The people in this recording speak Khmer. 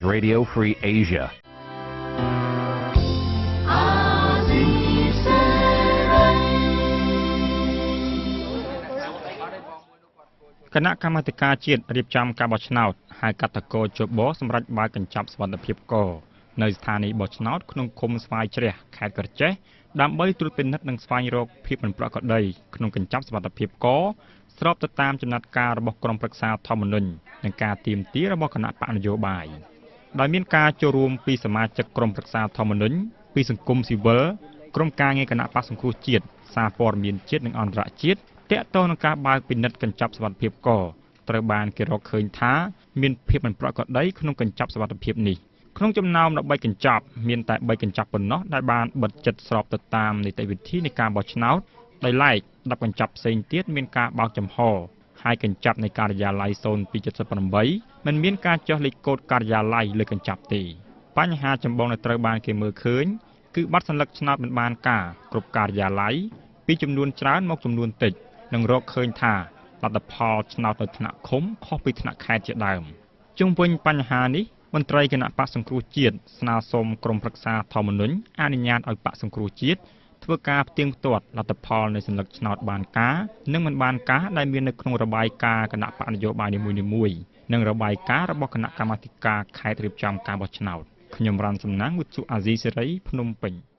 Radio Free Asia. គណៈកម្មាធិការជាតិរៀបចំការបោះឆ្នោតហៅកាត់តកជបសម្រាប់បើកកញ្ចប់សុវត្ថិភាពកនៅស្ថានីយ៍បោះឆ្នោតក្នុងឃុំស្វាយជ្រះខេត្តក្រចេះដើម្បីត្រួតពិនិត្យនិងស្វែងរកភាពមិនប្រក្រតីក្នុងកញ្ចប់សុវត្ថិភាពកស្របទៅតាមចំណាត់ការរបស់ក្រុមប្រឹក្សាធម្មនុញ្ញនិងការទាមទាររបស់គណៈបកនយោបាយដោយមានការចូលរួមពីសមាជិកក្រុមប្រឹក្សាធម្មនុញ្ញពីសង្គមស៊ីវិលក្រុមការងារគណៈបកសង្គ្រោះជាតិសារព័ត៌មានជាតិនិងអន្តរជាតិទាក់ទងនឹងការបើកពិនិត្យកញ្ចប់សុវត្ថិភាពកត្រូវបានគេរកឃើញថាមានភាពមិនប្រក្រតីក្នុងកញ្ចប់សុវត្ថិភាពនេះក្នុងចំណោម13កញ្ចប់មានតែ3កញ្ចប់ប៉ុណ្ណោះដែលបានបិទជិតស្របទៅតាមនីតិវិធីនៃការបោះឆ្នោតដោយឡែក10កញ្ចប់ផ្សេងទៀតមានការបោកចំហហើយកញ្ចប់នៃការិយាល័យ0278មិនមានការចុះលេខកូដការិយាល័យលើកញ្ចប់ទេបញ្ហាចម្បងដែលត្រូវបានគេមើលឃើញគឺបាត់សន្លឹកឆ្នោតមិនបានការគ្រប់ការិយាល័យពីចំនួនច្រើនមកចំនួនតិចនិងរកឃើញថាលទ្ធផលឆ្នោតនៅថ្នាក់ឃុំខុសពីថ្នាក់ខេត្តជាដើមជុំវិញបញ្ហានេះមន្ត្រីគណៈបក្សសង្គ្រោះជាតិស្នើសុំក្រុមប្រឹក្សាធម្មនុញ្ញអនុញ្ញាតឲ្យបក្សសង្គ្រោះជាតិធ្វើការផ្ទៀងផ្ទាត់លទ្ធផលនៃសន្លឹកឆ្នោតបានការនិងមិនបានការដែលមាននៅក្នុងរបាយការណ៍គណៈបក្សនយោបាយនីមួយៗនិងរបាយការណ៍របស់គណៈកម្មាធិការខេត្តរៀបចំការបោះឆ្នោតខ្ញុំរ៉ាន់សំណាងវិទ្យុអាស៊ីសេរីភ្នំពេញ។